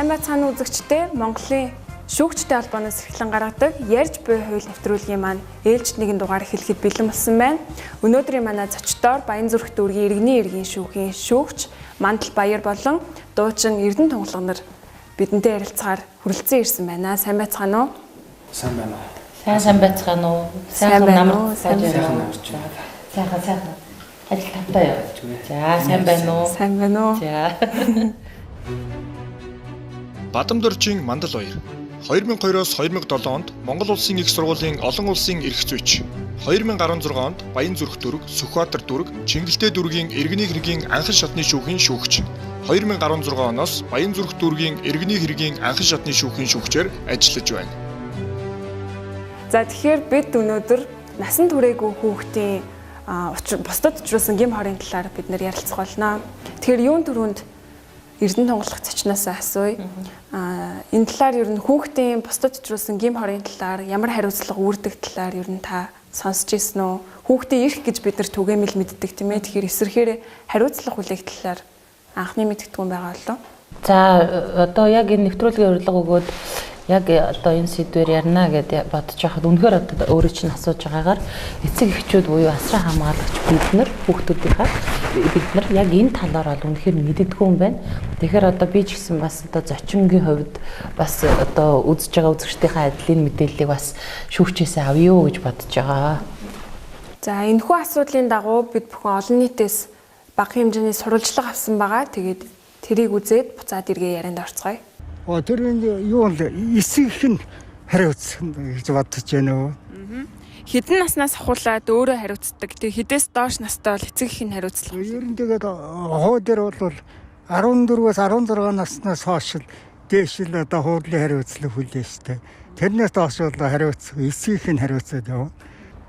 Сайн байцгаана уу үзэгчдээ. Монголын шүүгчтэй холбооноос эрхлэн гаргадаг ярьж буй хууль нэвтрүүлгийн маань ээлжид нэгэн дугаар эхлэхэд бэлэн болсон байна. Өнөөдрийн манай зочдоор Баянзүрх дүүргийн иргэний иргэн шүүхийн шүүгч Мандал Баяр болон дуучин Эрдэнэ Тунгалга нар бидэнтэй ярилцахаар хүрэлцэн ирсэн байна. Сайн байцгаана уу? Сайн байна уу? Сайн байцгаана уу? Сайн Сайхан байна уу? намар Сайн Сайхан намарч байна. Сайхан сайхан. Ажил тавтай юу? За, сайн байна уу? Сайн байна уу? За. Бадамдоржийн Мандал Баяр 2002-оос 2007 онд Монгол Улсын их сургуулийн олон улсын эрх зүйч. 2016 онд Баянзүрх дүүрэг, Сүхбаатар дүүрэг, Чингэлтэй дүүргийн иргэний хэргийн анхан шатны шүүхийн шүүгч. 2016 оноос Баянзүрх дүүргийн иргэний хэргийн анхан шатны шүүхийн шүүгчээр ажиллаж байна. За, тэгэхээр бид өнөөдөр насан туршаагүй хүүхдийн бусдад учруулсан гэм хорын талаар бид нэр ярилцах болно. Тэгэхээр юун түрүүнд Эрдэнэ тунгалах зочноос асууя. Энэ талаар ер нь хүүхдийн бусдад учруулсан гэм хорын талаар ямар хариуцлага үүрдэг талаар ер нь та сонсч ирсэн үү? Хүүхдийн эрх гэж бид нар түгээмэл мэддэг, тийм ээ. Тэгэхээр эсрэхээр хариуцлага хүлээх талаар анхны мэддэггүй байгаа болов. За, одоо яг энэ нэвтрүүлгийн урилга өгөөд яг одоо энэ сэдвээр ярина гэдээ бодож байхад үнэхээр одоо өөрөө чинь асууж байгаагаар эцэг эхчүүд буюу асран хамгаалагч бид нар хүүхдүүдийнхаа бид нар яг энэ талаар бол үнэхээр мэддэггүй юм байна. Тэгэхээр одоо би ч гэсэн бас одоо зочингийн хувьд бас одоо үзэж байгаа үзэгчдийнхээ адилын мэдээллийг бас шүүгчээсээ авъя юу гэж бодож байгаа. За, энэхүү асуудлын дагуу бид бүхэн олон нийтээс бага хэмжээний сурвалжлага авсан байгаа. Тэгээд тэрийг үзээд буцаад эргээ ярианд орцгоё. Тэр энэ юу л эцэг их нь хариуцсан гэж бодож байна уу? Хэдэн наснаас ахуулаад өөрөө хариуцдаг. Тэг хэдээс доош настай бол эцэг их нь хариуцлага. Ер нь тэгээд хуу дээр бол 14-өөс 16 наснаас хойш л дээш л одоо хуулийн хариуцлага хүлээн штэ. Тэрнээс доош бол хариуцах эцэг их нь хариуцаад явна.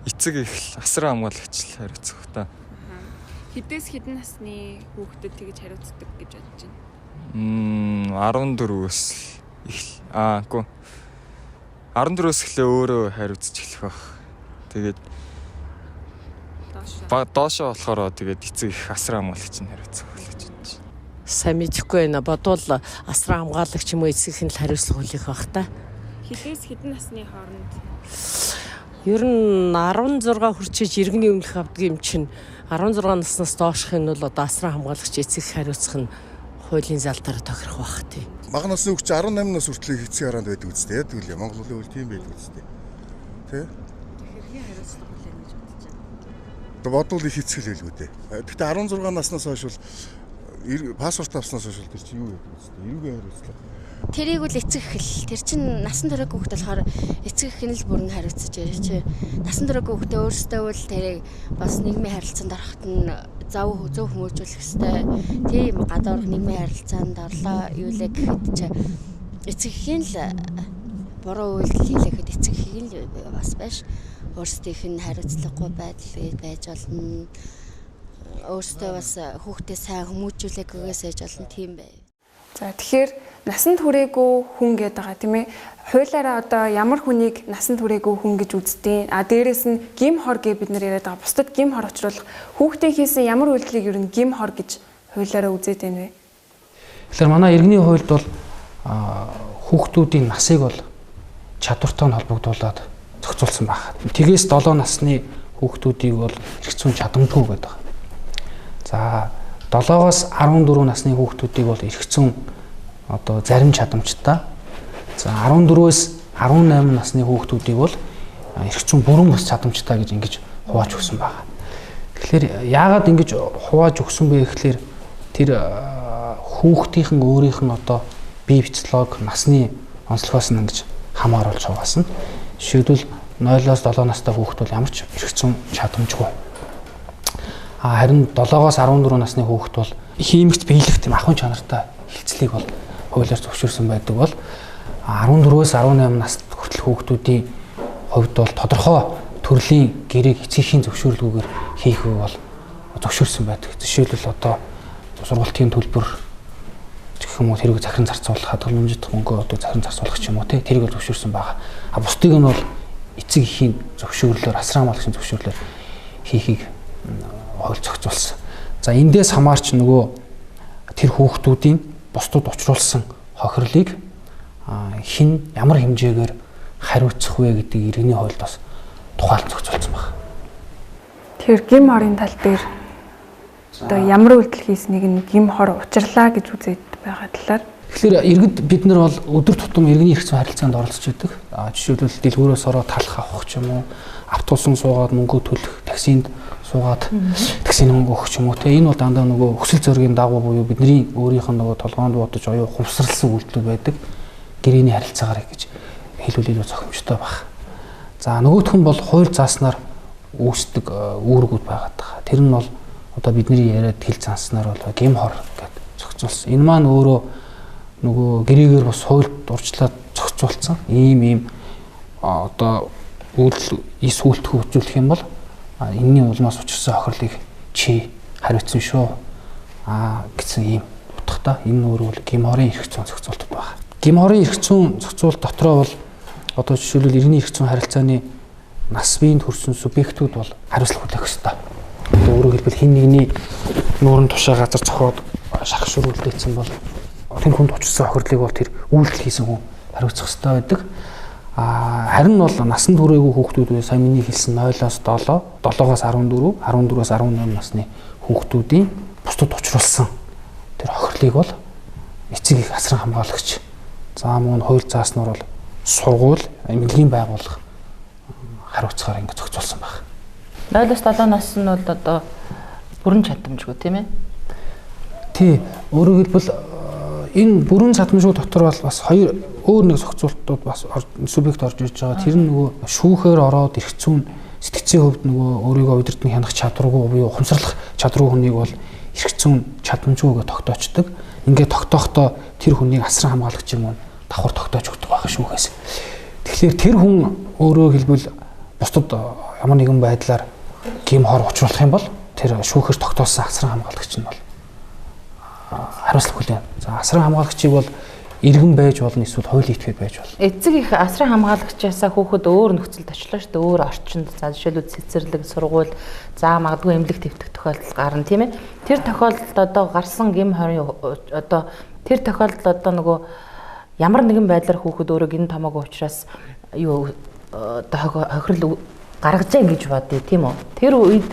Эцэг их л асран хамгаалагч л хариуцах та. Хэдээс хэдэн насны хүүхдэд тэгж хариуцдаг гэж бодож байна? 14-өөс их үгүй. 14-өөс эхлээ өөрөө хариуцж эхлэх байх. Тэгээд доошоо болохоор тэгээд эцэг их асран хамгаалагч нь хариуцах л гэж бодож байна. Сайн мэдэхгүй байна. Бодвол асран хамгаалагч юм уу эцэг их нь л хариуцлага хүлээх байх та. Хэдээс хэдэн насны хооронд? Ер нь 16 хүрчээж иргэний өмнөх авдаг юм чинь 16 наснаас доошх нь бол одоо асран хамгаалагч эцэг их хариуцах нь хуулийн залтаар тохирох байх тий. Бага насны хүүхд чинь 18 нас хүртэл эцэг хараанд байдаг үстэй. Яадаг лээ. Монгол улсын хууль тийм байдаг үстэй. Тэ? Хэрхэн хариуцлага хүлээнэ гэж бодож байна? Бодвол их эцэг л хэлгүй дээ. Гэхдээ 16 наснаас хойш бол паспорт авснаас хойш бол тэр чинь юу яадаг үстэй. Эрүүгийн хариуцлага. Тэрийг үл эцэг их л тэр чинь насан туршаагүй хүүхд болохоор эцэг их нь л бүрэн хариуцаж яа чи. Насан туршаагүй хүүхдээ өөрсдөө л тэрийг бас нийгмийн харилцаанд ороход нь зөв хүмүүжүүлэх хэвээр. Тийм гадуурх нийгмийн харилцаанд орлоо юу лээ гэхэд чи эцэг эхийн л буруу үйлдэл хийлэхэд эцэг эхийн л бас байж өөрсдийнх нь хариуцлагагүй байдал байж болно. Өөрсдөө бас хүүхдээ сайн хүмүүжүүлээгүйгээс ээж болно тийм бай. За, тэгэхээр насан туршаагүй хүн гэдэг байгаа, тийм ээ. Хуулиараа одоо ямар хүнийг насан туршаагүй хүн гэж үздэг. А дээрэс нь гим хор гэж бид нар яриад байгаа. Бусдад гим хор учруулах хүүхдийн хийсэн ямар үйлдэлийг ер нь гим хор гэж хуулиараа үзээд байна вэ? Тэгэхээр манай иргэний хуульд бол хүүхдүүдийн насыг бол чадвартай нь холбогдуулаад зохицуулсан байна. Тэгээс 7 насны хүүхдүүдийг бол эрх зүйн чадамжгүй гэдэг. За, 7-оос 14 насны хүүхдүүдийг бол эрх зүйн одоо зарим чадамжтай. За, 14-өөс 18 насны хүүхдүүдийг бол эрх зүйн бүрэн бас чадамжтай гэж ингэж хувааж өгсөн байна. Тэгэхээр яагаад ингэж хувааж өгсөн бэ гэхлээр тэр хүүхдийнхэн өөрийнх нь одоо бие физиолог насны онцлогоос нь ингэж хамааруулж хуваасан. Жишээлбэл 0-оос 7 настай хүүхд бол ямар ч эрх зүйн чадамжгүй. Харин 7-оос 14 насны хүүхд бол хиймэгт биелэх тийм ахуйн чанартай хэлцлийг бол хуулиар зөвшөөрсөн байдаг бол 14-өөс 18 нас хүртэл хүүхдүүдийн хувьд бол тодорхой төрлийн гэрээг эцгийнхээ зөвшөөрлгүйгээр хийх бол зөвшөөрсөн байдаг. Жишээлбэл одоо сургалтын төлбөр гэх юм уу, тэрийг захиран зарцуулах, хадгаламжит мөнгөө одоо захиран зарцуулах ч юм уу, тэрийг бол зөвшөөрсөн байгаа. А бусдыг нь бол эцэг эхийн зөвшөөрлөөр, асран хамгаалагчийн зөвшөөрлөөр хийхийг хууль зохицуулсан. За, эндээс хамаарч нөгөө тэр хүүхдүүдийн бусдад учруулсан хохирлыг хэн ямар хэмжээгээр хариуцах вэ гэдэг иргэний хуульд бас тухайлан зохицуулсан байна. Тэгэхээр гэм хорын тал дээр одоо ямар үйлдэл хийснийг нь гэм хор учирлаа гэж үзээд байгаа талаар. Тэгэхээр иргэд бид нар бол өдөр тутам иргэний эрх зүйн харилцаанд оролцож байдаг. Жишээлбэл дэлгүүрээс ороод талх авах ч юм уу, автобусан суугаад мөнгө төлөх, таксинд суугаад таксины мөнгө өгөх ч юм уу. Тэ энэ бол дандаа нөгөө хүсэл зоригийн дагуу буюу бидний өөрийнх нь нөгөө толгоонд бодож оюу хувьсралсан үйлдэлүүд байдаг. Гэрээний харилцаагаар гэж хэлбэл илүү зохимжтой байх. За нөгөөх нь бол хууль зааснаар үүсдэг үүргүүд байгаад байгаа. Тэр нь бол одоо бидний яриад хэл занснаар бол гэм хор гэд зохицуулсан. Энэ маань өөрөө нөгөө гэрээгээр бас хуульд дурчлаад зохицуулсан. Ийм одоо үйлдэл эс үйлдэх үзүүлэх юм бол энэний улмаас учирсан хохирлыг чи хариуцсан шүү гэсэн ийм утгатай. Энэ өөрөө бол гэм хорын эрх зүйн зохицуултууд байна. Гэм хорын эрх зүйн зохицуулт дотроо бол одоо жишээлбэл иргэний эрх зүйн харилцааны нас биеинд хүрсэн субъектүүд бол хариуцлага хүлээх ёстой. Одоо өөрөөр хэлбэл хэн нэгний нүүрэн тушаа газар цохоод шарх шүрүүлдээсэн бол тэр хүнд учирсан хохирлыг бол тэр үйлдэл хийсэн хүн хариуцах ёстой байдаг. Харин бол насан туршаагүй хүүхдүүд үе сая миний хэлсэн 0-оос 7, 7-оос 14, 14-оос 18 насны хүүхдүүдийн бусдад учруулсан тэр хохирлыг бол эцэг их асран хамгаалагч за мөн хууль зааснаар бол сургууль, эмнэлгийн байгууллага хариуцгаар ингэ зохицуулсан байна. 0-оос 7 нас нь бол одоо бүрэн чадамжгүй тийм ээ? Тий. Өөрөөр хэлбэл энэ бүрэн чадамжгүй дотор бол бас хоёр өөр нэг зохицуултууд бас субъект орж ирж байгаа. Тэр нь нөгөө шүүхээр ороод эрх зүйн сэтгцийн хувьд нөгөө өөрийгөө удирдан хянах чадваргүй буюу ухамсарлах чадваргүй хүнийг бол эрх зүйн чадамжгүй гэж тогтоочдөг. Ингээд тогтоохтой тэр хүнийг асран хамгаалагч юм уу давхар тогтоож өгдөг байх шүүхээс. Тэгэхээр тэр хүн өөрөөр хэлбэл бусдад ямар нэгэн байдлаар гэм хор учруулах юм бол тэр шүүхээр тогтоосон асран хамгаалагч нь бол хариуцлага хүлээн. За асран хамгаалагчийг бол иргэн байж болно эсвэл хуулийн этгээд байж болно. Эцэг их асран хамгаалагчаасаа хүүхэд өөр нөхцөлд очлоо шүү дээ. Өөр орчинд. За жишээлбэл цэцэрлэг, сургууль, за магадгүй эмнэлэг твтэх тохиолдол гарна тийм ээ. Тэр тохиолдолд одоо гарсан гэм хорын одоо тэр тохиолдолд одоо нөгөө ямар нэгэн байдлаар хүүхэд өөрөө гин томоогүй учраас юу одоо хохирол гаргажээ гэж бодъё тийм үү? Тэр үед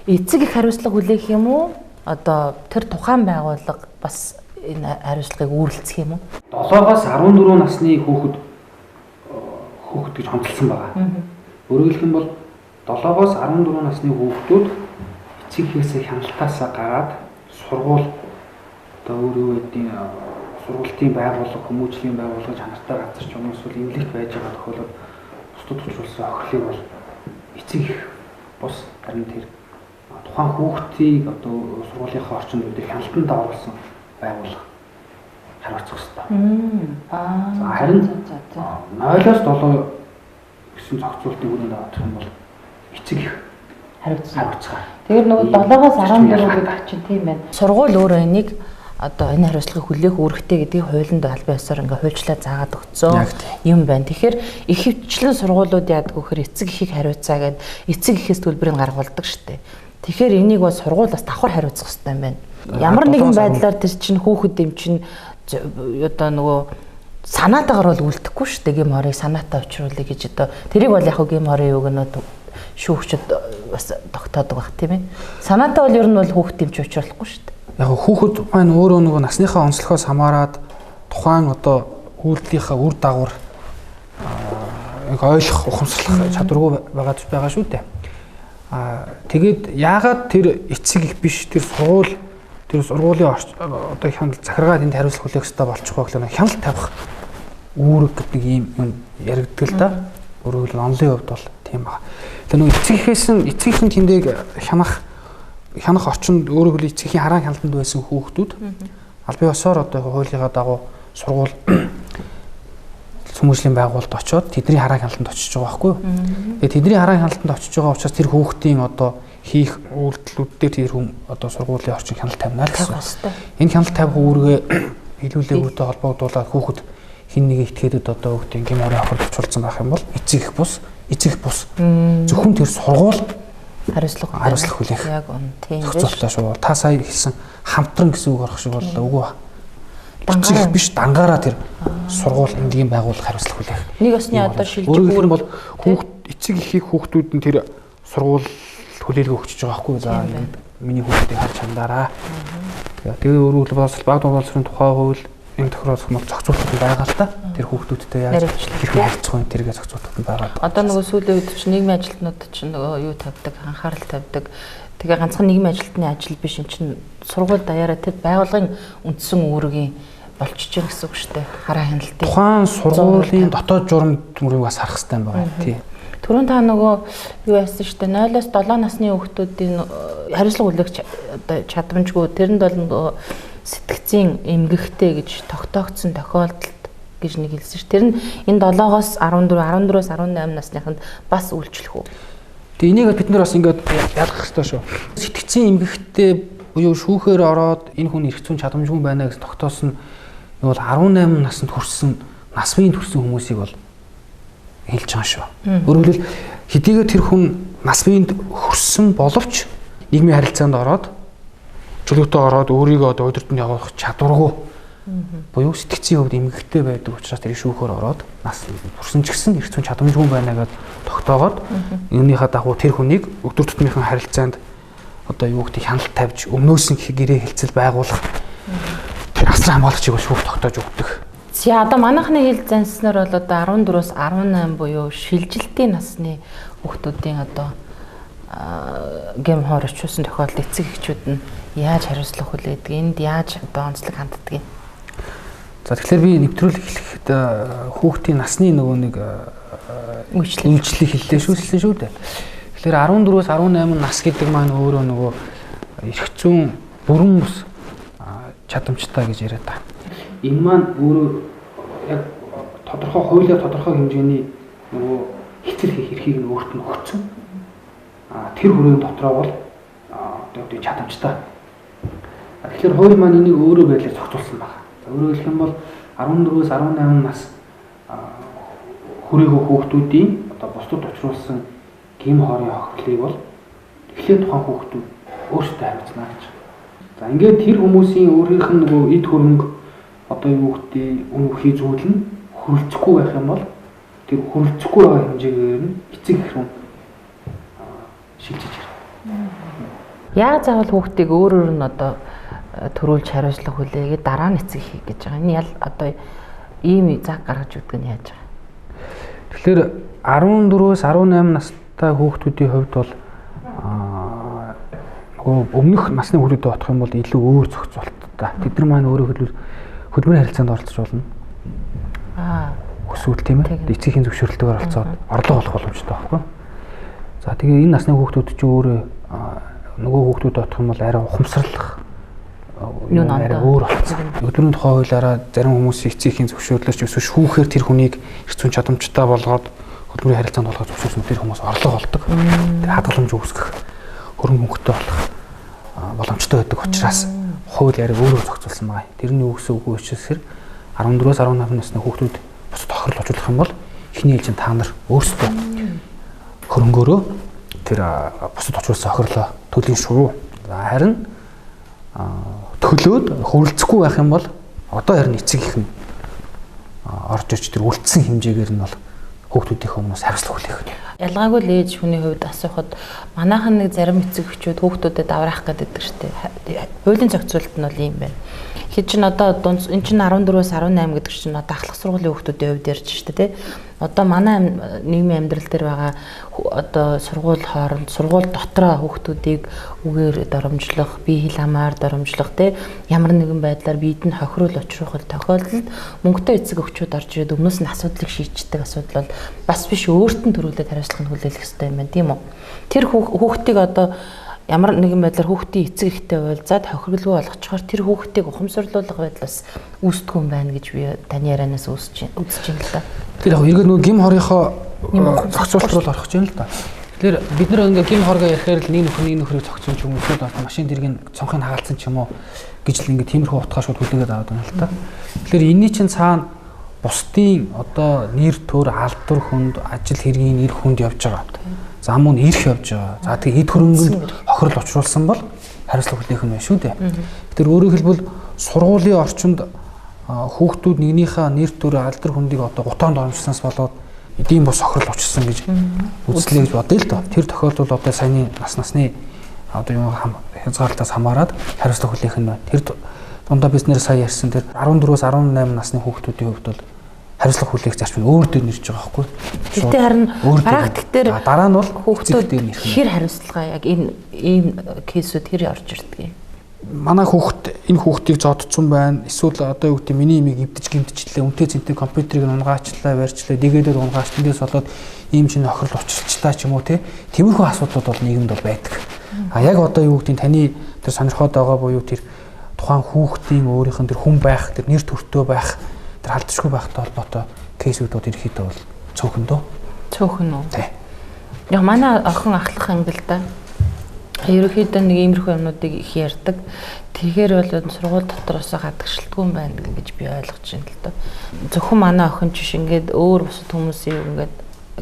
эцэг их хариуцлага хүлээх юм уу? Одоо тэр тухайн байгууллага бас энэ хариуцлагыг үүрэлцэх юм уу? 7-оос 14 насны хүүхэд гэж хонцолсон байгаа. Өөрөөр хэлэх юм бол 7-оос 14 насны хүүхдүүд эцэг эхээсээ хяналтаасаа гараад сургууль одоо өөр юу гэдгийг сургуулийн байгууллага, хүмүүжлийн байгууллага, чанартай газар ч юм уу эсвэл эмнэлэгт байж байгаа тохиолдолд бусдад учруулсан хохирлыг бол эцэг их бус харин тэр тухайн хүүхдийг одоо сургуулийнхаа орчинд үдэ хяналтанд оруулсан байгууллага хариуцах ёстой. За харин 0-оос 7 гэсэн зохицуултыг үүрэнд авах юм бол эцэг их хариуцгаа. Тэгэхээр нөгөө 7-оос 14 гэдэг чинь тийм байна. Сургууль өөрөө энийг одоо энэ хариуцлагыг хүлээх үүрэгтэй гэдгийг хуулинд албан ёсоор ингээ хуульчлаа заагаад өгсөн юм байна. Тэгэхээр их хвчлэн сургуулиуд яадаг вөхөр эцэг эхийг хариуцаа гэд эцэг эхээс төлбөрийг гаргуулдаг штеп. Тэгэхээр энийг бол сургууль бас давхар хариуцах хэрэгтэй юм байна. Ямар нэгэн байдлаар тэр чинь хүүхэд юм чинь одоо нөгөө санаатаагаар бол үлдэхгүй шүү дээ. Гэм хорыг санаатай учруулъя гэж одоо тэрийг бол яг гэм хорын юуг нь шүүгчд бас тогтоодог байх тийм ээ. Санаатай бол ер нь бол хүүхэд юм чи учруулахгүй шүү дээ. Яг хүүхэд маань өөрөө нөгөө насныхаа онцлогоос хамаарат тухайн одоо үйлдэлийнхаа үр дагавар яг ойлгох, ухамсарлах чадваргүй байгаа шүү дээ. Тэгээд яагаад тэр эцэг их биш тэр сургууль тэр сургуулийн одоо хяналт захиргаа тэнд хариуцлага хүлээх ёстой болчих вэ гэхээр хяналт тавих үүрэг гэдэг ийм юм яригддаг л да. Өөрөөр хэлбэл онлын хувьд бол тийм байна. Тэр нөгөө эцэг ихээс нь эцэг их нь тэндэг хянах орчинд өөрөөр хэлбэл эцэг эхийн хараан хяналтанд байсан хүүхдүүд албан ёсоор одоо хуулийнхаа дагуу сургууль хүмүүжлийн байгууллагад очиод тэдний хараан хяналтанд очиж байгаа байхгүй юу. Тэгээд тэдний хараан хяналтанд очиж байгаа учраас тэр хүүхдийн одоо хийх үйлдэлүүд дээр тэр хүн одоо сургуулийн орчин хяналт тавина л гэсэн. Энэ хяналт тавих үүргээ илүүлээгүйтэй холбогдуулаад хүүхэд хин нэгэ итгээдэд одоо хүүхдийн гэм орой хохирол учруулсан байх юм бол эцэг их бус зөвхөн тэр сургууль хариуцлага хүлээх. Яг үнэ тийм зохицуултаа шүү. Та сая хэлсэн хамтран гэсэн үг орох шиг боллоо үгүй ба. Эцэг биш, дангаараа тэр сургууль эмнэлгийн байгууллага хариуцлага хүлээх. Нэг осны одоо шилжих үүрэг бол хүүхд эцэг эхийг хүүхдүүд нь тэр сургууль хүлээлгээ өгчөж байгаа байхгүй. За ингээд миний хүүхдийг харж хандаараа. Тэгээ өөрөөр хэлбэл баг боловсрын тухай хууль энэ тохиолдолд бол зохицуулалт байгаа л та. Тэр хүүхдүүдтэй яаж хэрхэн харьцах вэ? Тэргээ зохицуулалт нь байгаа. Одоо нөгөө сүүлийн үед чинь нийгмийн ажилтнууд чинь нөгөө юу тавьдаг, анхаарал тавьдаг. Тэгээ ганцхан нийгмийн ажилтны ажил биш, эн чинь сургууль даяараа тэр байгууллагын үндсэн үүргийн болчихж байгаа гэсэн үг шүү дээ. Хараа хяналтыг. Тухайн сургуулийн дотоод журам мөрийг бас харах хэрэгтэй юм байна. Тий. Түрүүн та нөгөө юу яасан шүү дээ. 0-оос 7 насны хүүхдүүдийн хариуцлага хүлээх одоо чадамжгүй тэрэнд бол нөгөө сэтгцийн эмгэгтэй гэж тогтоогдсон тохиолдолд гэж нэг хэлсэн шүү. Тэр нь энэ 7-оос 14, 14-оос 18 насныханд бас үйлчлэх үү? Тэгээ энийг бид нар бас ингээд ялгах хэрэгтэй шүү. Сэтгцийн эмгэгтэй буюу шүүхээр ороод энэ хүн эрх зүйн чадамжгүй байна гэж тогтоосон нь бол 18 наснд хүрсэн, нас биеийн төрсэн хүмүүсийг бол хэлж байгаа шүү. Өөрөөр хэлбэл хэдийгээр тэр хүн нас биеинд хүрсэн боловч нийгмийн харилцаанд ороод чөлөөтэй ороод өөрийгөө одоо удирдан явуулах чадваргүй буюу сэтгцийн хувьд эмгэгтэй байдаг учраас тэр шүүхээр ороод нас хүрсэн ч гэсэн эрх зүйн чадамжгүй байна гэдээ тогтоогоод үүнийхээ дагуу тэр хүнийг өдөр тутмынхаа харилцаанд одоо юу гэдэг хяналт тавьж өмнөөс нь гэрээ хэлцэл байгуулах тэр асран хамгаалагчийг бол шүүх тогтоож өгдөг. За одоо манайхны хэл занснаар бол одоо 14-өөс 18 буюу шилжилтийн насны хүүхдүүдийн одоо гэм хоор очиулсан тохиолдолд эцэг эхчүүд нь яаж хариуцлага хүлээдэг, энд яаж одоо онцлог ханддаг юм? За тэгэхээр би нэвтрүүлэг эхлэхэд хүүхдийн насны нөгөө нэг үйлчлэг хэллээ шүүсэлсэн шүү дээ. Тэгэхээр 14-өөс 18 нас гэдэг маань өөрөө нөгөө эрх зүйн бүрэн бус чадамжтай гэж яриад байгаа. Энэ маань өөрөө яг тодорхой хуулиар тодорхой хэмжээний нөгөө хэцэл хийх эрхийг нь өөрт нь өгсөн. Тэр хүрээний дотроо бол одоо чадамжтай. Тэгэхээр хууль маань энийг өөрөө байдлаар зохицуулсан байна. За өөрөөр хэлэх юм бол 14-өөс 18 нас хүрээгүй хүүхдүүдийн одоо бусдад учруулсан гэм хоорын хохирлыг бол эхлээд тухайн хүүхдүүд өөрсдөө хариуцна гэж. За ингээд тэр хүмүүсийн өөрийнх нь нөгөө эд хөрөнгө одоо юу гэдэг үн үхий зүйл нь хөрөлцөхгүй байх юм бол тэр хөрөлцөхгүй байгаа хэмжээгээр нь эцэг эх рүү шилжиж ирнэ. Яг заавал хүүхдийг өөрөөр нь одоо төрүүлж хариуцлага хүлээгээд дараа нь эцэг хийх гэж байгаа. Энэ ял одоо ийм цаг гаргаж өгдөг нь яаж байгаа? Тэгэхээр 14-өөс 18 настай хүүхдүүдийн хувьд бол нөгөө өмнөх насны хүүхдүүдэд бодох юм бол илүү өөр зохицуулттай. Тэд нар маань өөрөөр хэлбэл хөдөлмөрийн харилцаанд оролцож болно. Хүсвэл тийм ээ. Эцгийнхээ зөвшөөрөлтөөр оролцоод орлого олох боломжтой байхгүй. За тэгээ энэ насны хүүхдүүд чинь өөрөө нөгөө хүүхдүүд бодох юм бол арай ухамсарлах юу арай өөр болцсон. Өдрийн тухай хуулиараа зарим хүмүүс эцгийнхээ зөвшөөрлөөр ч эсвэл шүүхээр тэр хүнийг эрх зүйн чадамжтай болгоод хөдөлмөрийн харилцаанд болгож зөвшөөрсөн тэр хүмүүс орлого олдог. Тэр хадгаламж үүсгэх хөрөнгө мөнгөтэй болох боломжтой байдаг учраас хууль арай өөрөөр зохицуулсан байгаа. Тэр нь юу гэсэн үг вэ гэхээр 14-өөс 18 насны хүүхдүүд бусад тохирол очуулах юм бол эхний ээлжинд та нар өөрсдөө хөрөнгөөрөө тэр бусад очруулсан хохирлоо төлөн шүү. За харин төлөөд хөрөлцөхгүй байх юм бол одоо харин эцэг их нь орж иж тэр үлдсэн хэмжээгээр нь бол хүүхдүүдийнхээ өмнөөс хариуцлага хүлээх. Ялгаагүй л ээж хүний хувьд асуухад манайхан нэг зарим эцэг эхчүүд хүүхдүүдэд авраах гэдэг штеп. Хуулийн зохицуулалт нь бол ийм байна. Хэд чинь одоо энэ чинь 14-өөс 18 гэдэг чинь одоо ахлах сургуулийн хүүхдүүдийн хувьд ярьж штэ тий. Одоо манай нийгмийн амьдрал дээр байгаа одоо сургууль хооронд сургууль дотроо хүүхдүүдийг үгээр доромжлох, бие хил хамаар доромжлох тий ямар нэгэн байдлаар биед нь хохирол учруулах тохиолдолд мөнгөтэй эцэг өхчүүд орж ирээд өмнөөс нь асуудлыг шийддэг асуудал бол бас биш өөрт нь төрүүлээд хариуцлага нь хүлээх ёстой юм байна тийм үү? Тэр хүүхдийг одоо ямар нэгэн байдлаар хүүхдийн эцэг эхтэй уулзаад хохирлгүй болгочхоор тэр хүүхдийг ухамсарлуулах байдлаас үүсдэг юм байна гэж би таны ярианаас үзэж байна л да. Тэр яг эргээд нөгөө гим хорийнхоо зохицуулалт руу орох гэж байна л да. Тэгэхээр бид нэр ингээ гим хоргоо ярихээр л нэг нөхөр нэг нөхрийг зохицсон ч юм уу эсвэл машин дэргийн цонхыг хагалцсан ч юм уу гэж л ингээ тиймэрхүү утгаар шууд хүлээгээд аваад байна л да. Тэгэхээр энэний чинь цаана бусдын одоо нэр төр алдар хүнд ажил хэргийн нэр хүнд явж байгаа. За мөн ирэх явж байгаа. За тэгээ эд хөрөнгөнд хохирол учруулсан бол хариуцлага хүлээх нь байна шүү дээ. Тэр өөрөөр хэлбэл сургуулийн орчинд Хүүхдүүд нэгнийхээ нэр төр алдар хүндийг одоо гутаанд оромжсноос болоод эдийн бус хохирол учирсан гэж үзлээ гэж бодъё л доо. Тэр тохиолдолд одоо саяны насны одоо юм хязгаарлалтаас хамаарат хариуцлага хүлээх нь байна. Тэр дундаа бид нэр сая ярьсан тэр 14-өөс 18 насны хүүхдүүдийн хувьд бол хариуцлага хүлээх зарчим өөр дээр нэрж байгаа байхгүй. Гэхдээ харин практик дээр дараа нь бол хүүхдүүд хэр хариуцлага яг энэ ийм кейсүүд хэр орж ирдэг юм? Манай хүүхд энэ хүүхдийг зодцсон байна. Эсвэл одоо юу гэдэг миний имийг эвдэж гимтчихлээ. Үнтэй зэнтэй компьютерийг унгаачлаа, барьчлаа, дэгээдээд унгаач тэндээс болоод ийм чинь хохирол учирчлаа ч юм уу те. Тиймэрхүү асуудлууд бол нийгэмд бол байдаг. А яг одоо юу гэдэг таны тэр сонирхоод байгаа буюу тэр тухайн хүүхдийн өөрийнх нь тэр хүн байх, тэр нэр төртөө байх, тэр халдшгүй байхтай холбоотой кейсүүд бол ерөөхдөө бол цөөхөн дөө. Цөөхөн үү? Тий. Яг манай охин ахлах анги л да. Ерөнхийдөө нэг иймэрхүү юмнуудыг их ярьдаг. Тэгэхээр бол сургууль дотор бас гадагшилтгүй юм байна гэж би ойлгож байна л доо. Зөвхөн манай охин ч биш ингээд өөр бусад хүмүүсийн юу ингээд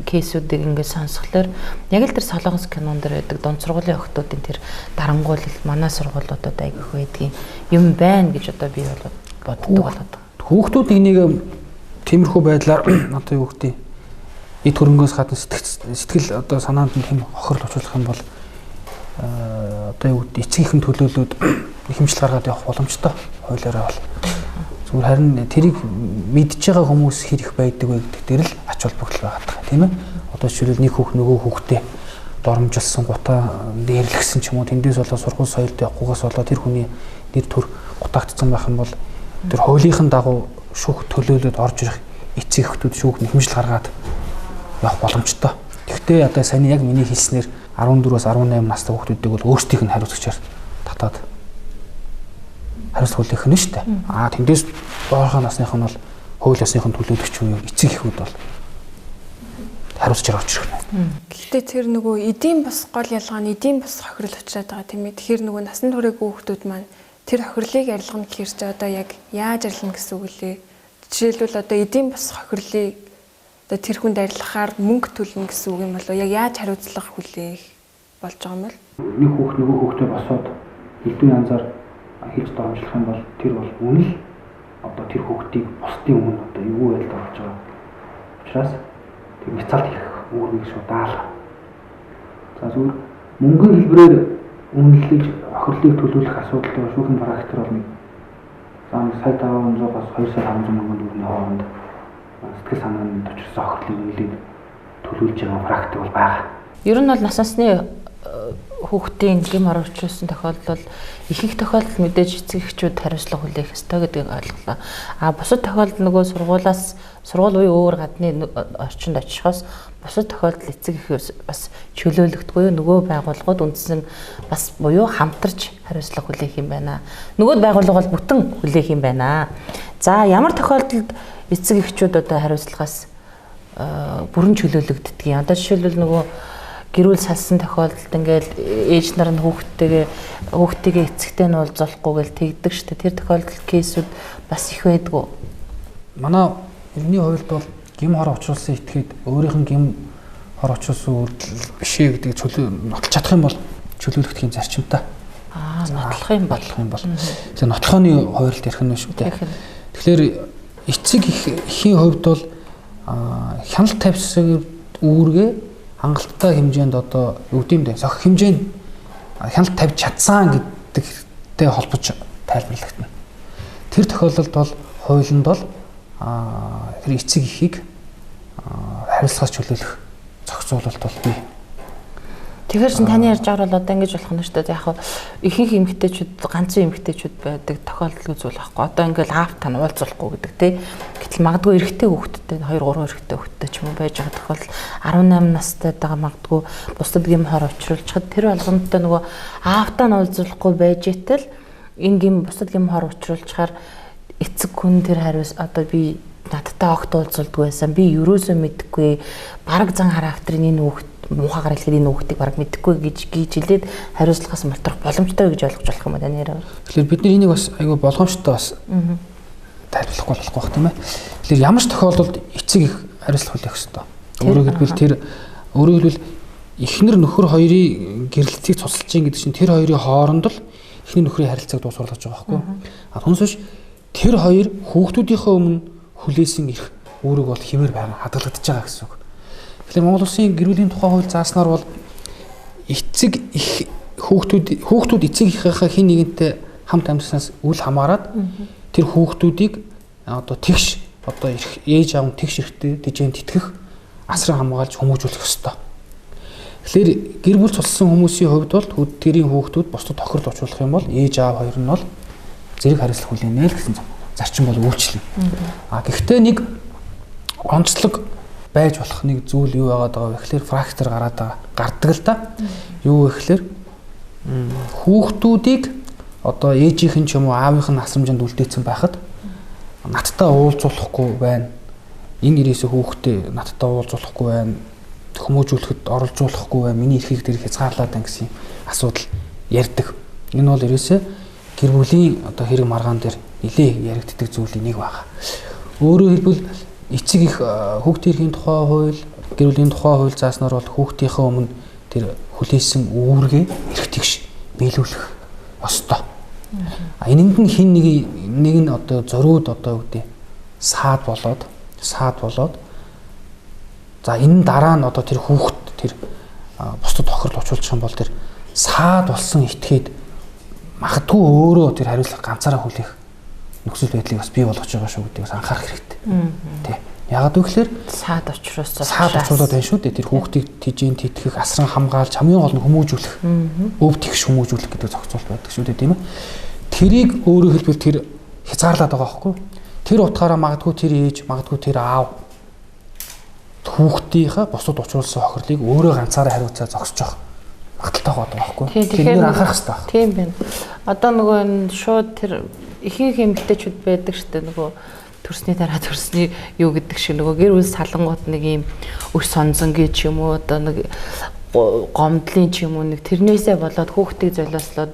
кейсүүдийг ингээд сонсхолоор яг л тэр солонгос кинон дээр байдаг дунд сургуулийн охтуудын тэр дарангуйлал манай сургуулиудад айгүйх байдгийн юм байна гэж одоо би бол боддог болоод. Хүүхдүүд энийг тиймэрхүү байдлаар одоо юу гэдэг эд хөрөнгөөс гадна сэтгэл одоо санаанд нь хэм хохирол учруулах юм бол одоо юу гэдэг эцэг эхэн төлөөлөөд хэмжил гаргаад явах боломжтой хуулиараа бол. Зүгээр харин тэрийг мэдж байгаа хүмүүс хэр их байдаг вэ гэдэг дээр л ач холбогдол байгаа даа, тийм ээ. Одоо жишээлбэл нэг хүүхд нөгөө хүүхдээ доромжилсан, гутаа дээрлэгсэн ч юм уу, тэндээс болоод сургууль соёлд явахгүйгээс болоод тэр хүний нэр төр гутаагдсан байх юм бол тэр хуулийнхын дагуу шүүх төлөөлөөд орж ирэх эцэг эхтүүд шүүх хэмжил гаргаад явах боломжтой. Гэхдээ одоо саяны яг миний хэлснээр 14-өөс 18 настай хүүхдүүдийг бол өөрсдийнх нь хариуцагчаар татаад хариуцлага хүлээх нь шүү дээ. Аа тэндээс доорхоо насных нь бол хууль ёсных нь төлөөлөгч буюу эцэг эхүүд бол хариуцчаар орж ирэх нь. Гэхдээ тэр нөгөө эдийн бус гол ялгаа нь эдийн бус хохирол учраад байгаа тийм ээ. Тэгэхээр нөгөө насан туршаагүй хүүхдүүд маань тэр хохирлыг арилгана гэхэр чи одоо яг яаж арилгана гэсэн үг лээ. Жишээлбэл одоо эдийн бус хохирлыг одоо тэр хүнд арилгахаар мөнгө төлнө гэсэн үг юм болов яг яаж хариуцлага хүлээх болж байгаа юм бол? Нэг хүүхд нөгөө хүүхдээ босоод элдв янзаар хэлж доромжлох юм бол тэр бол үнэл одоо тэр хүүхдийг бусдын өмнө одоо эвгүй байдалд оруулж байгаа. Учраас тэр няцаалт хийх үүргийг шууд даалга. За зүгээр мөнгөний хэлбэрээр үнэлж хохирлыг төлөвлөх асуудал шүүхийн практик бол нэг за сая 500-аас 2 сая 500 мянган төгрөгийн хооронд сэтгэл санаанд учирсан хохирлыг үнэлээд төлөвлөж байгаа практик бол байгаа. Ер нь бол нас насны хүүхдийн гэм оруулсан тохиолдол ихэнх тохиолдолд мэдээж эцэг эхчүүд хариуцлага хүлээх ёстой гэдгийг ойлголоо. А бусад тохиолдолд нөгөө сургуулиас сургууль үе өөр гадны орчинд очихоос бусад тохиолдолд эцэг эх бас чөлөөлөгдөхгүй нөгөө байгууллагууд үндсэн бас буюу хамтарч хариуцлага хүлээх юм байна. Нөгөө байгууллага бол бүтэн хүлээх юм байна. За ямар тохиолдолд эцэг эхчүүд одоо хариуцлагаас бүрэн чөлөөлөгддөг юм. Одоо жишээлбэл нөгөө гэрүүл салсан тохиолдолд ингээл ээж нар нь хүүхдтэйгээ эцэгтэй нь уулзуулахгүй гэл тэгдэг штэ. Тэр тохиолдолд кейсүүд бас их байдгүй. Манай иргэний хуульд бол гэм хор учруулсан этгээд өөрийнх нь гэм хор учруулсан үйлдэл биш ээ гэдгийг чөлөө нотолж чадах юм бол чөлөөлөгдөхийн зарчимтай. Аа, нотлох юм бол. Тэгэхээр нотлохооны хуульд ярих нь шүү дээ. Тэгэхээр эцэг эхийн хувьд бол хяналт тавьсан үүргээ хангалттай хэмжээнд одоо юу гэдэм бэ? Сохих хэмжээнд хяналт тавьж чадсан гэдэгтэй холбож тайлбарлагдана. Тэр тохиолдолд бол хуулинд бол тэр эцэг эхийг хариуцлагаас чөлөөлөх зохицуулалт бол бий. Тэгэхээр чин таны ярьж байгаа бол одоо ингэж болох нь шүү дээ. Яг хав ихэнх эмэгтэйчүүд ганцхан эмэгтэйчүүд байдаг тохиолдол зүйл байхгүй. Одоо ингээл аав тань уулзуулахгүй гэдэг тий. Гэтэл магадгүй эрэгтэй хүүхэдтэй 2 3 эрэгтэй хүүхэдтэй ч юм уу байж байгаа тохиолдол 18 настай байгаа магадгүй бусдад гэм хор учруулчихад тэр болгондтой нөгөө аавтаа нь уулзуулахгүй байж итэл энэ гэм бусдад гэм хор учруулчихаар эцэг хүн тэр хариус одоо би надтай огт уулзуулдгүй байсан. Би ерөөсөө мэдэхгүй. Бараг зан характерын энэ хүүхэд муухайгаар хэлэхэд энэ хүүхдийг бараг мэдэхгүй гэж гийжилээд хариуцлагаас мултрах боломжтой гэж ойлгож болох юм уу таны яриа? Тэгэхээр бид нар энийг бас айгүй болгоомжтой бас тайлбарлахгүй болохгүй бах тийм ээ. Тэгэхээр ямар ч тохиолдолд эцэг их хариуцлага хүлээх ёстой. Өөрөөр хэлбэл эхнэр нөхөр хоёрын гэрэлцгийг цуцалж гин гэдэг чинь тэр хоёрын хооронд л эхнэр нөхрийн харилцааг дуусгуулж байгаа байхгүй. А түнс биш Тэр хоёр хүүхдүүдийнхээ өмнө хүлээсэн эрх үүрэг бол хэвээр байгаа хадгалагдаж байгаа гэсэн үг. Тэгэхээр Монгол Улсын гэр бүлийн тухай хууль зааснаар бол эцэг их хүүхдүүд эцэг эхийнхээ хин нэгэнтэй хамт амьдарснаас үл хамааран тэр хүүхдүүдийг одоо тэгш одоо эрх ээж аав нь тэгш эрхтэй тэжээн тэтгэх асран хамгаалж хүмүүжүүлэх ёстой. Тэгэхээр гэр бүл цуцсан хүмүүсийн хувьд бол тэрийн хүүхдүүд бусдад тохирол учруулах юм бол ээж аав хоёр нь бол зэрэг хариуцлага хүлээнэ л гэсэн зарчим бол үйлчлэнэ. А гэхдээ нэг онцлог байж болох нэг зүйл юу байгаад байгаа вэ гэхээр фрактор гараад байгаа гардаг л да. Юу вэ гэхээр хүүхдүүдийг одоо ээжийнх нь ч юм уу аавынх нь асрамжинд үлдээсэн байхад надтай уулзуулахгүй байна. Энэ ирээсээ хүүхдээ надтай уулзуулахгүй байна. Хүмүүжүүлэхэд оролцуулахгүй байна. Миний эрхийг тэр хязгаарлаад байна гэсэн асуудал ярьдаг. Энэ бол ерөөсөө гэр бүлийн одоо хэрэг маргаан дээр нэлээ яригддаг зүйлийн нэг байна. Өөрөөр хэлбэл эцэг их хүүхдийн эрхийн тухай хууль, гэр бүлийн тухай хууль зааснаар бол хүүхдийнхээ өмнө тэр хүлээсэн үүргээ эрх тэгш биелүүлэх ёстой. А энэнд нь хин нэг нь одоо зориуд одоо юу гэдэг саад болоод за энэ дараа нь одоо тэр хүүхд тэр бусдад тохирол учруулчих юм бол тэр саад болсон итгээд магадгүй өөрөө тэр хариуцлага ганцаараа хүлээх нөхцөл байдлыг бас бий болгож байгаа шүү гэдгийг бас анхаарах хэрэгтэй. Тэ. Яагаад вэ гэхээр саад учруулсан. Саад учруулаад байна шүү дээ. Тэр хүүхдийг тэжээн тэтгэх, асран хамгаалж, хамгийн гол нь хүмүүжүүлэх. Өв тэгш хүмүүжүүлэх гэдэг зохицуулт байдаг шүү дээ, тийм ээ. Тэрийг өөрөөр хэлбэл тэр хязгаарлаад байгаа байхгүй. Тэр утгаараа магадгүй тэр ээж, магадгүй тэр аав хүүхдийнхээ бусдад учруулсан хохирлыг өөрөө ганцаараа хариуцаа зогсож явах магадaltaй байгаа байхгүй. Тэгэхээр анхаарах хэрэгтэй байна. Тийм байна. Одоо нөгөө энэ шууд тэр ихэнх эмэгтэйчүүд байдаг шүү дээ, нөгөө төрсний дараа төрсний юу гэдэг шиг нөгөө гэр бүл салангууд нэг юм өс сонзон гэж юм уу одоо нэг гомдлын ч юм уу нэг тэрнээсээ болоод хүүхдийг золиослоод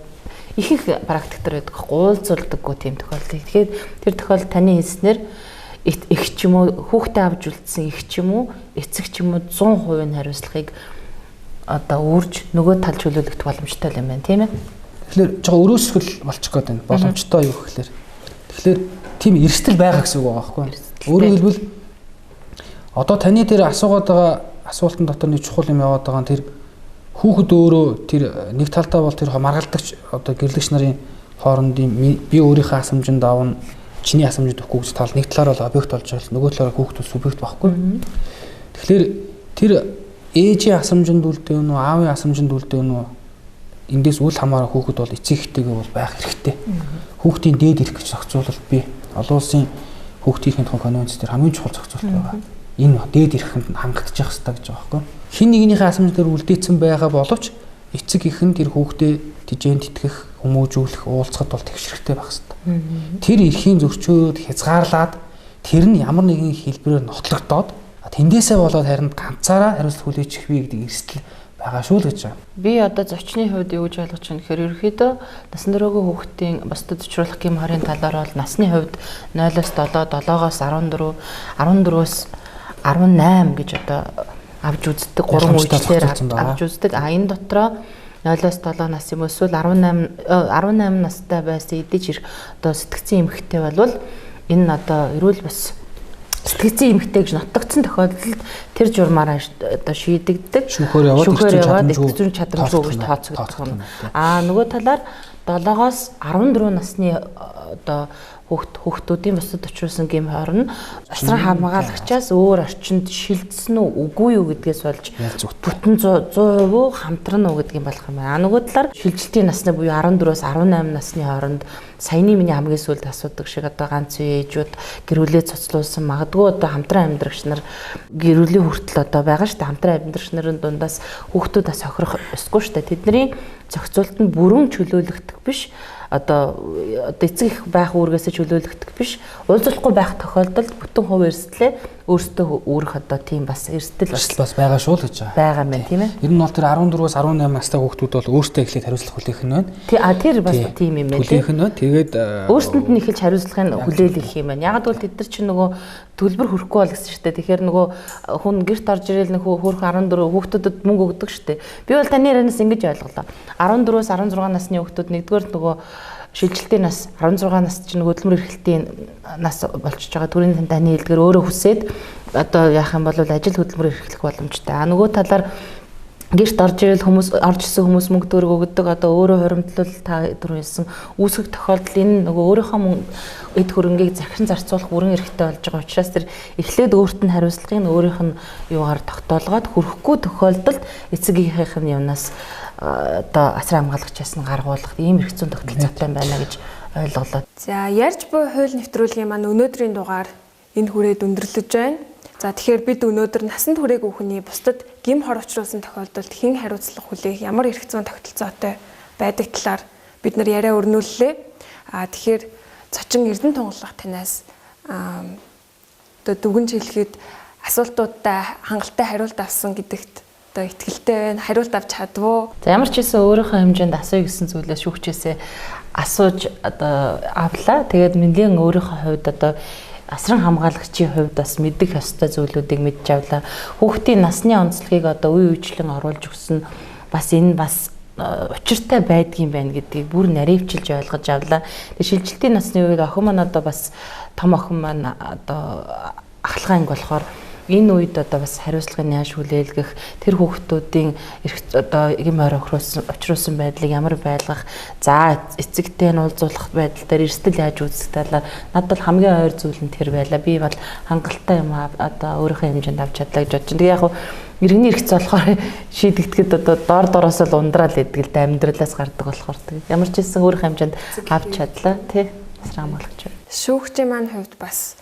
ихэнх практик төр байдаг уулзуулдаггүй тийм тохиолдол. Тэгэхээр тэр тохиолдолд таны хэлснээр их ч юм уу хүүхдээ авч үлдсэн их ч юм уу эцэг ч юм уу 100% нь хариуцлагыг одоо үүрж нөгөө тал чөлөөлөх боломжтой юм байна, тийм ээ. Тэгэхээр жоо өрөөсгөл болчих гээд байна. Боломжтой юу гэхээр тэгэхээр тийм эрсдэл байгаа гэсэн үг байгаа байхгүй. Өөрөөр хэлбэл одоо таны тэр асуугаад байгаа асуултан дотор нэг чухал юм яваад байгаа нь тэр хүүхэд өөрөө тэр нэг талдаа бол тэр маргалдагч одоо гэрлэгч нарын хоорондын би өөрийнхөө асамжинд давна, чиний асамжинд өгөхгүй гэж тал нэг талаар бол объект болж байгаа, нөгөө талаараа хүүхэд бол субъект байхгүй. Тэгэхээр тэр ээжийн асамжинд үлдэв нүү, аавын асамжинд үлдэв нүү эндээс үл хамааран хүүхэд бол эцэг эхтэйгээ бол байх хэрэгтэй. Хүүхдийн дээд ирэх гэж зохицуулалт бий. Олон улсын хүүхдийн эрхийн тухай конвенц дээр хамгийн чухал зохицуулалт байгаа. Энэ дээд эрхэнд хангагдчих хэрэгтэй гэж байгаа байхгүй. Хин нэгнийхээ асамж дээр үлдээсэн байгаа боловч эцэг эх нь тэр хүүхдээ тэжээн тэтгэх, хүмүүжүүлэх, уулзахад бол тэгш хэрэгтэй байх хэрэгтэй. Тэр эрхийн зөрчөөд хязгаарлаад тэр нь ямар нэгэн хэлбэрээр нотлогдоод тэндээсээ болоод харин ганцаараа хариуцлага хүлээчих вэ гэдэг эрсдэл байгаа шүү л гэж байна. Би одоо зочны хувьд юу гэж ойлгож байна гэхээр ерөнхийдөө насан туршийн хүүхдийн бусдад учруулах гэм хорийн талаар бол насны хувьд 0-оос 7, 7-оос 14, 14-өөс 18 гэж одоо авч үздэг, 3 үйлчлэлээр авч үздэг. А энэ дотроо 0-оос 7 нас юм эсвэл 18 настай байсан эдэж ирэх одоо сэтгцэн эмэгтэй болвол энэ нь одоо эрүүл бас сэтгцэн эмэгтэй гэж нотлогдсон тохиолдолд тэр журмаараа одоо шийдэгддэг. Шүүхээр яваад эрх зүйн чадамжгүй гэж тооцогдох юм. Аа нөгөө талаар 7-оос 14 насны одоо хүүхдүүдийн бусдад учруулсан гэм хорн асран хамгаалагчаас өөр орчинд шилжсэн үү үгүй юу гэдгээс болж бүтэн 100% хамтран уу гэдгийг болох юм байна. А нөгөө талаар шилжилтийн насны буюу 14-өөс 18 насны хооронд саяны миний хамгийн сүүлд асуудаг шиг одоо ганц үе ээжүүд гэр бүлээ цоцлуулсан магадгүй одоо хамтран амьдрагч нар гэр бүлийн хүртэл одоо байгаа шүү дээ. Хамтран амьдрагч нарын дундаас хүүхдүүд бас хохирох ёсгүй шүү дээ. Тэдний зохицуулт нь бүрэн чөлөөлөгдөх биш. Одоо эцэг их байх үүргээсээ чөлөөлөгдөх биш. Уулзуулахгүй байх тохиолдолд бүтэн хувь эрсдлээ өөртөө үүрэх одоо тийм бас эрсдэл бас байгаа шүү л гэж байгаа. Байгаа юм байна, тийм ээ. Ер нь бол тэр 14-өөс 18 настай хүүхдүүд бол өөртөө эхлээд хариуцлага хүлээх нь байна. Тэр бас тийм юм байна. Хүлээх нь байна. Тэгээд өөрсөнд нь эхэлж хариуцлагыг хүлээлгэх юм байна. Яг бол тэд нар чинь нөгөө төлбөр хүрхгүй бол гэсэн шүү дээ. Тэгэхээр нөгөө хүн гэрт орж ирэл нэг хөөрхөн 14 хүүхдүүдэд мөнгө өгдөг шүү дээ. Би бол таны ярианаас ингэж ойлголоо. 14-өөс 16 насны хүүхдүүд нэгдүгээр нөгөө Шилжилтийн нас 16 нас чинь хөдөлмөр эрхлэлтийн нас болчихж байгаа. Төрийн таны хэлдгээр өөрөө хүсээд одоо яах юм бол ажил хөдөлмөр эрхлэх боломжтой. А нөгөө талаар гэрт орж ирэл хүмүүс орж ирсэн хүмүүс мөнгө төгрөг өгдөг. Одоо өөрөө хуримтлал та түрүү хэлсэн үүсгэх тохиолдол энэ нөгөө өөрийнхөө эд хөрөнгийг захин зарцуулах бүрэн эрхтэй болж байгаа учраас тэр эхлээд өөрт нь хариуцлагыг өөрийнх нь юугаар тогтоолгоод хүрэхгүй тохиолдолд эцэг эхийнх нь юмнаас одоо асран хамгаалагчаас нь гаргуулах ийм эрх зүйн тогтолцоотой байна гэж ойлголоо. За, ярьж буй хууль нэвтрүүлгийн маань өнөөдрийн дугаар энэ хүрээд өндөрлөж байна. За, тэгэхээр бид өнөөдөр насанд хүрээгүй хүний бусдад гэм хор учруулсан тохиолдолд хэн хариуцлага хүлээх, ямар эрх зүйн тогтолцоотой байдаг талаар бид нар яриа өрнүүллээ. А тэгэхээр зочин Эрдэнэ тунгалах танаас одоо дүгнж хэлэхэд асуултуудтай хангалттай хариулт авсан гэдэгт одоо итгэлтэй байна. Хариулт авч чадвуу. За, ямар ч байсан өөрийнхөө хэмжээнд асууя гэсэн зүйлээ шүүгчээсээ асууж одоо авлаа. Тэгээд нэлээд өөрийнхөө хувьд одоо асран хамгаалагчийн хувьд бас мэдэх ёстой зүйлүүдийг мэдж авлаа. Хүүхдийн насны онцлогийг одоо үе үечлэн оруулж өгсөн бас энэ бас учиртай байдгийн байна гэдгийг бүр наривчилж ойлгож авлаа. Тэгээ шилжилтийн насны үед охин маань одоо бас том охин маань одоо ахлах анги болохоор энэ үед одоо бас хариуцлагыг яаж хүлээлгэх, тэр хүүхдүүдийн эрх одоо гэм ойр учруулсан байдлыг ямар байлгах, за эцэгтэй нь уулзуулах байдал дээр эрсдэл яаж үүсэх талаар надад бол хамгийн ойр зүйл нь тэр байлаа. Би бол хангалттай юм одоо өөрийнхөө хэмжээнд авч чадлаа гэж бодож. Тэгээ яг хуу иргэний эрх зүй болохоор шийдэгдэхэд одоо дор дороос л ундраал идэг л да, амьдралаас гардаг болохоор тэгээ ямар ч хэлсэн өөрийнхөө хэмжээнд авч чадлаа тий. Асран хамгаалагч. Шүүгчийн маань хувьд бас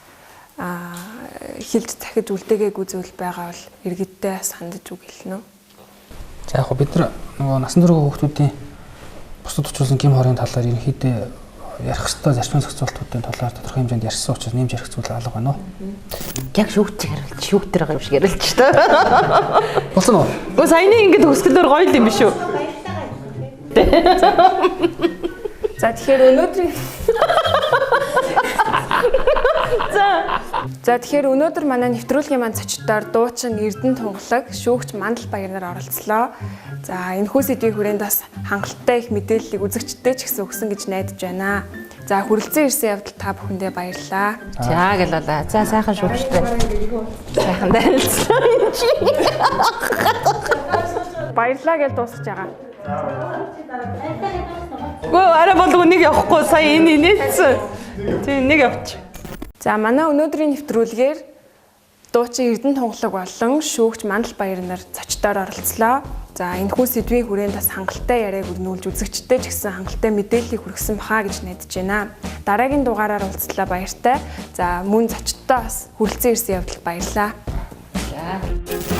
хэлж захиж үлдээгээгүй зүйл байгаа бол иргэдтэй бас хандаж үг хэлнэ үү? За, яг бид нар нөгөө насан турш хүүхдүүдийн бусдад учруулсан гэм хорын талаар ерөнхийдөө ярих ёстой зарчмын зохицуултуудын талаар тодорхой хэмжээнд ярьсан учраас нэмж ярих зүйл алга байна уу? Яг шүүгч хариулж, шүүгтэр байгаа юм шиг яриулж та. Болсон уу? Өө саяны ингэ төгсгөлөөр гоё юм биш үү? За, тэгэхээр өнөөдрийн За, тэгэхээр өнөөдөр манай нэвтрүүлгийн маань зочдоор дуучин Эрдэнэ Тунгалаг, шүүгч Мандал Баяр нар оролцлоо. За, энэхүү сэдвийн хүрээнд бас хангалттай их мэдээллийг үзэгчдэд ч гэсэн өгсөн гэж найдаж байна. За, хүрэлцэн ирсэн явдал та бүхэндээ баярлалаа. За гэлээ. За, сайхан шүүгчтэй. Сайхан танилцлаа юм чи. Баярлалаа гэж дуусгаж байгаа. Гөө арай болов нэг явахгүй сая энэ инээдсэн. Тийм нэг явчих. За, манай өнөөдрийн нэвтрүүлгээр дуучин Эрдэнэ Тунгалаг болон шүүгч Мандал Баяр нар зочдоор оролцлоо. За, энэхүү сэдвийн хүрээнд бас хангалттай яриаг өрнүүлж үзэгчдэд ч гэсэн хангалттай мэдээллийг хүргэсэн баха гэж найдаж байна. Дараагийн дугаараар уулзлаа, баяртай. За, мөн зочдтой бас хүрэлцэн ирсэн явдалд баярлалаа. За.